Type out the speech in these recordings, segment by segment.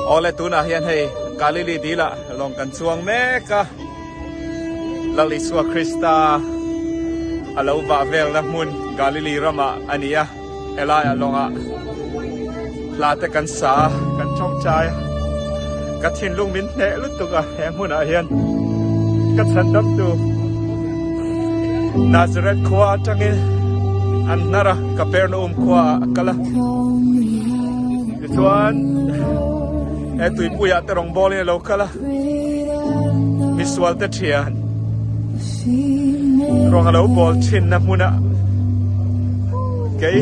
Awle tunah hian hei Galili dilah lawng kan chuang mek a, Lal Isua Krista a lo vah velna hmun Galili ramah a ni a, helaiah lawngah hla te kan sa a, kan tawngtai a, ka thinlung min hneh lutuk a he hmunah hian ka chhandamtu Nazareth khua atangin an hnar a, Kapernaum khuaah a kal a. Tichuan he tuipuiah te rawngbawl in a lo kal a, misual te thian rawng a lo bawl thinna hmunah kei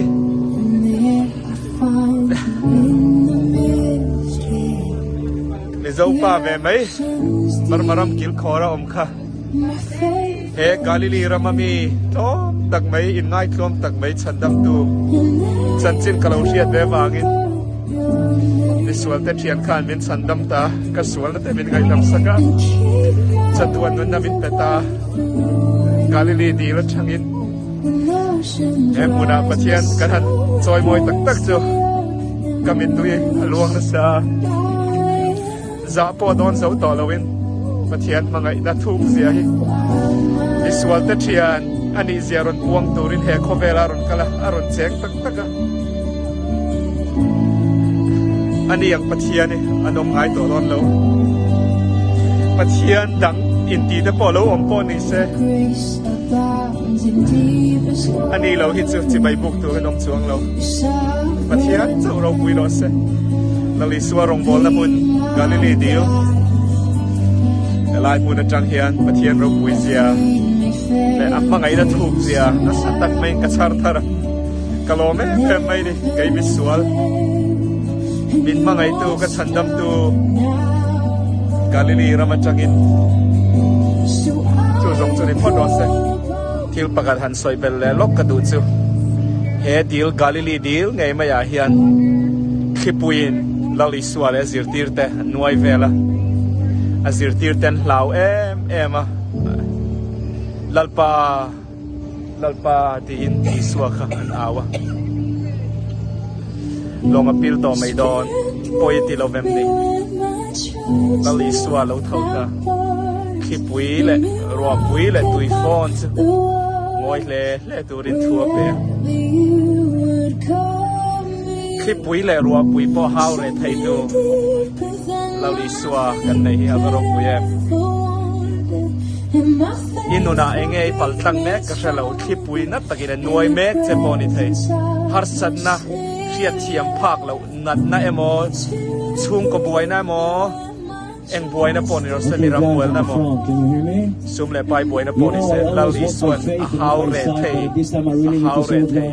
Mizo pa ve mai Burma ram kilkhawr a awm kha. He Galili rama mi tlawm tak mai, inngaitlawm tak mai chhandamtu chanchin ka lo hriat ve vangin misualte thian khan min chhandam ta, ka sualna te min ngaihdam sak a, chatuan nunna min pe ta. Galili dil atangin he hmunah Pathian kan han chawimawi tak tak chu ka mittui a luang nasa. Zah pawh dawn zo tawh loin Pathian hmangaihna thuk zia hi misualte thian a nih zia rawn puang turin he khawvela a rawn kal a, a rawn cheng tak tak a. A ni ang Pathian hi an awm ngai tawh dawn lo. Pathian dang inti te pawh lo awm pawh ni se a ni lo hi chu chibai buk turin awm chuang lo. Pathian chauh ropui rawh se. Lal Isua rawngbawlna hmun Galili dil helai hmun atang hian Pathian ropui zia leh a hmangaihna thuk zia nasa tak maiin ka chhar thar a, ka lawm em em mai ni kei misual min hmangaihtu ka chhandamtu Galili ram atangin chu zawng chu ni phawt rawh se. Thil pakhat han sawi belh leh lawk ka duh chu he dil Galili dil ngei maiah hian thlipuiin Lal Isua leh a zirtirte an nuai vel a, a zirtirte an hlau em em a, Lalpa, Lalpa tiin Isua kha an au a, lawng a pil tawh mai dawn pawi a ti lo vem ni. Lal Isua lo tho ta. Thlipui leh ruahpui leh tui fawn chu ngawi hle hle turin thu a pe a. Thlipui leh ruahpui pawh hau reh thei tu Lal Isua kan nei hi a va ropui em. I nunah eng nge i pal tlang mek ka hre lo, thlipui na takin a nuai mek che pawh a ni thei. Harsatna hriatthiam phak loh. Natna emaw, chhungkaw buaina emaw, eng buaina pawh ni rawh se, mi ram buaina emaw, sum leh pai buaina pawh ni se, Lal Isua'n a hau reh thei, a hau reh thei.